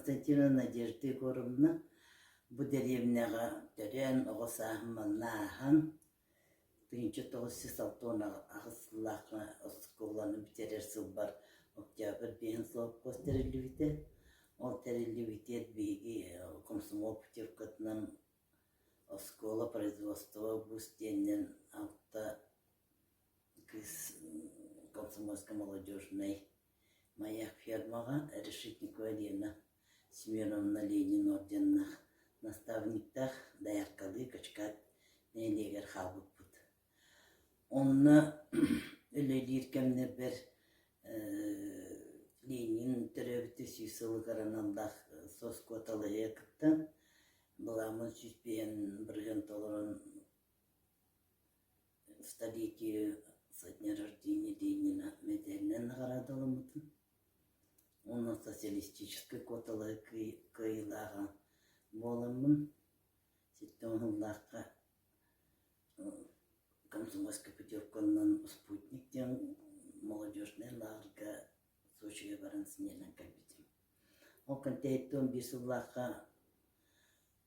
Константинова Надежда Егоровна бу дэриэбинэҕэ төрөөн, оҕо сааһым манна ааһан, 1968 сыллаахха оскуоланы бүтэрэр сылбар Октябрь биэһин совхоз тэриллибитэ. Ол тэриллибитигэр биһиги комсомол путевкатынан оскуола производство вуз диэнинэн алта кыыс комсомольско-молодежнай Маяк фермаҕа Решетникова Лена Семеновна Ленин орденнаах наставниктаах дояркалыы Качкат нэһилиэгэр хаалбыппыт. Онно үлэлиир кэмнэрбэр Ленин төрөөбүтэ 100 сылыгар аналлаах соскуоталаһыа кыттан, былааммын 105% толорон Столетие со дня рождения Ленина мэтээлинэн наҕараадаламмытым. Уонна социалистическай куоталаһыы кыайыылааҕа буоламмын, ситтэн уһуллаахха комсомольскай путевканан «Спутник» диэн молодежнай лааҕырга Сочига баран сынньанан кэлбитим. Ол кэнтэһиттэн 11 сыллаахха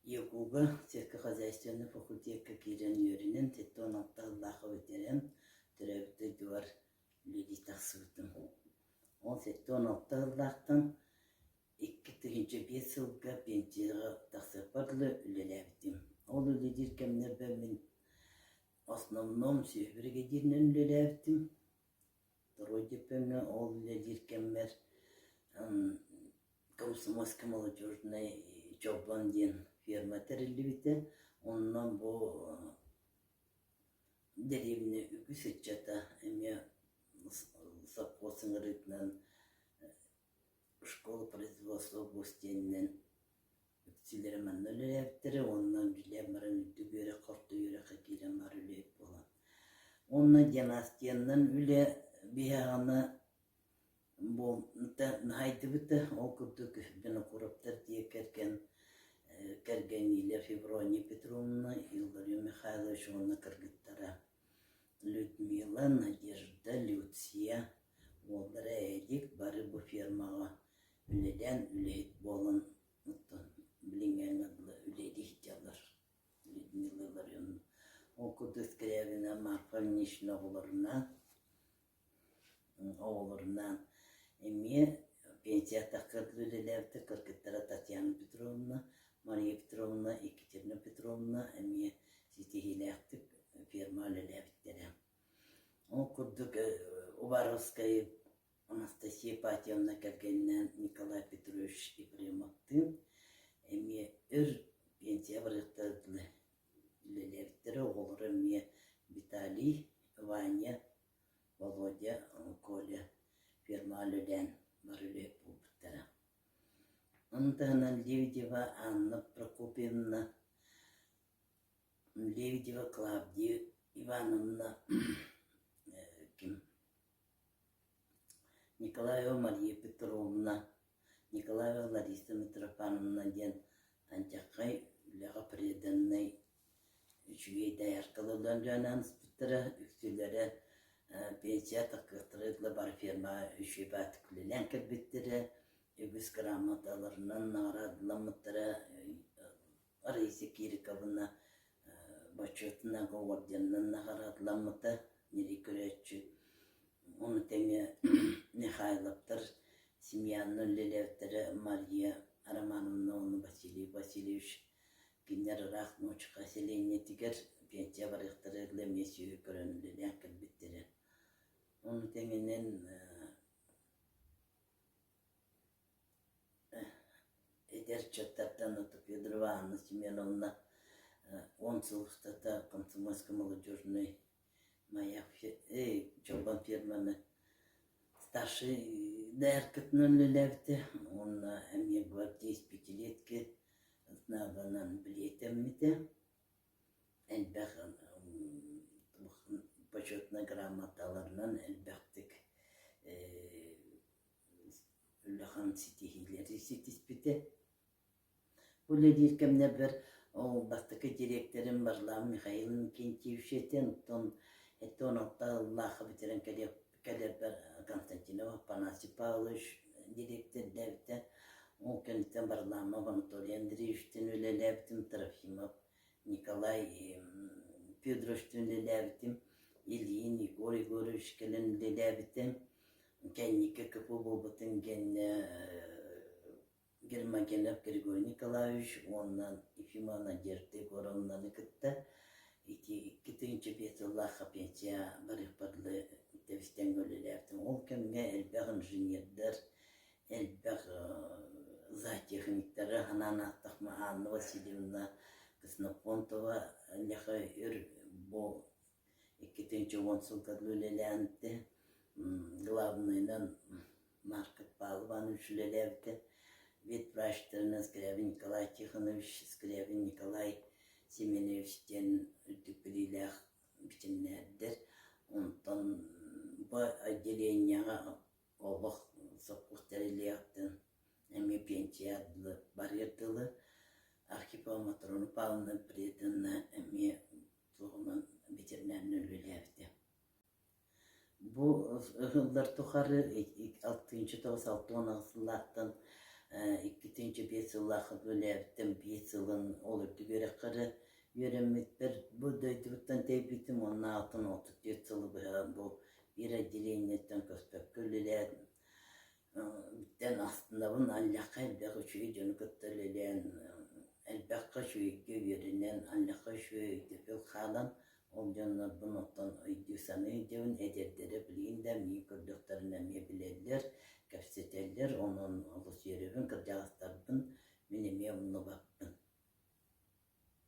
Якуба сельскохозяйственнай факультекка киирэн үөрэнэн, 76 сыллаахха бүтэрэн, төрөөбүт дойдубар үлэлии тахсыбытым. Ол 76 сыллаахтан 2005 сылга пенсияҕа тахсыахпар дылы үлэлээбитим. Ол үлэлиир кэмнэрбэр мин основном сүөһү биригэдьииринэн үлэлээбитим. Второй дипломҥа ол үлэлиир кэммэр комсомольско-молодежнай Чолбон диэн ферма тэриллибитэ. Онно бу дэриэбинэ үгүс ыччата эмиэ совхоз ыҥырыытынан школа производства госдиэнинэн үксүлэрэ манна үлэлээбиттэрэ уонна үлэлээн баран үрдүк үөрэххэ, орто үөрэххэ киирэн бары үлэһит буолан. Уонна династиянан үлэ биһиэхэ буолта наһайдыбыта. Ол курдук Винокуровтар дьиэ кэргэн кэргэниилэр Феврония Петровна, Илларион Михайлович уонна кыргыттара Людмила, Надежда, Люция уоллара Эдик бары бу фермаҕа үлэлээн үлэһит буолан оттон билиҥҥээҥҥэ дылы үлэлии сылдьаллар Людмила Илларионовна. Ол курдук Скрябина Марфа Ильинична оҕолорунаан оҕолорунаан эмиэ пенсия тахсар үлэлээбитэ кыргыттара Татьяна Петровна, Мария Петровна, Екатерина Петровна эмиэ ситиһиилээхтик ферма үлэлээбиттэрэ. Ол курдук Уваровскай Анастасия Ипатьевна кэргэнинээн Николай Петрович Ефремовтыын эмиэ өр пенсия барыахтара дылы үлэлээбиттэрэ, оҕолоро эмиэ Виталий, Ваня, Володя, Коля фермаҕа үлэлээн бары үлэһит буолбуттара. Ону таһынан Лебедева Анна Прокопьевна, Лебедева Клавдия Ивановна ким Николаева Мария Петровна, Николаева Лариса Митрофановна диэн антиаххай үлэҕэ преданнай үчүгэй дояркалар дьоно ыспыттара, үксүлэрэ пенсия таххыахтара ыла бары фермаҕа үчүгэй баатык үлэлээн кэлбиттэрэ, үгүс грамоталарынан наҕараадаламмыттара, Раиса Кириковна бочуотунай орденынан наҕараадаламмыта, ньирэй көрөөччү. Ону тэҥэ Михайловтар семьянан үлэлээбиттэрэ Мария Романовна уонна Василий Васильевич кинилэр ыраах Нуучка сэлиэнньэтигэр пенсия барыахтара ыла эмиэ сүөһү көрөн үлэлээн кэлбиттэрэ. Ону тэҥинэн Эдэр ыччаттартан Федорова Анна Семеновна 10 сыл устата комсомольско-молодежный Маяк Чолбон ферманы старший дояркатынан үлэлээбитэ уонна эмиэ гвардеец пятилетки знагынан билиэтэммитэ. Элбэх почетнай грамоталарынан элбэхтик улахан ситиһиилэри ситиспитэ. Бу үлэлиир кэмнэрбэр ол бастакы дириэктэрим Варлам Михаил Иннокентьевич этэ, онтон 76 сыллаахха бүтэрэн кэлэрбэр Константинов Афанасий Павлович дириэктэрдээбитэ. Ол кэнниттэн Варламов Анатолий Андреевичтыын үлэлээбитим, Трофимов Николай Федоровичтыын үлэлээбитим, Ильин Егор Егорович кэлэн үлэлээбитэ. Кэнники КП буолбутун кэннэ Гермогенов Григорий Николаевич уонна Ефимова Надежда Егоровнаны кытта ити 2005 сыллаахха пенсия барыахпар дылы тэбис-тэҥҥэ үлэлээбитим. Ол кэмҥэ элбэх инженердэр, элбэх зоотехниктары санаан аахтахпына Анна Васильевна Ксенофонтова Леха өр бу 2010 сылга дылы үлэлээбитэ. Главныйынан Марков Павел Иванович үлэлээбитэ. Ветврачтарынан Скрябин Николай Тихонович, Скрябин Николай Семенович диэн үрдүк билиилээх бичиннээрдэр. Онтон бу отделениеҕа олох сопхуос тэриллиэҕиттэн эмиэ пенсия барыар дылы Архипова Матрона Павловна преданно эмиэ туоҕунан ветеринарынан үлэлээбитэ. Бу ыһыллар тухары 69-68 сыллаахтан 2005 сыллаахха үлэлээбиттэн биир сылын ол үрдүк үөрэххэ эрэ үөрэммиппэр бу дойдубуттан тэйбитим уонна атын 34 сылы быһа бу биир отделениеттан көспөккө үлэлээн Бүттэн астынабын, алльахха элбэх үчүгэй дьону кытта үлэлээн, элбэххэ үчүгэйгэ үөрэнэн, алльахха үчүгэй өйдөбүл хаалан, ол дьоннорбун оттон өйдүү-саныы сылдьабын, эдэрдэрэ билигин да миигин көрдөхтөрүнэ эмиэ билэллэр, кэпсэтэллэр, онон олус үөрэбин, кырдьаҕастар.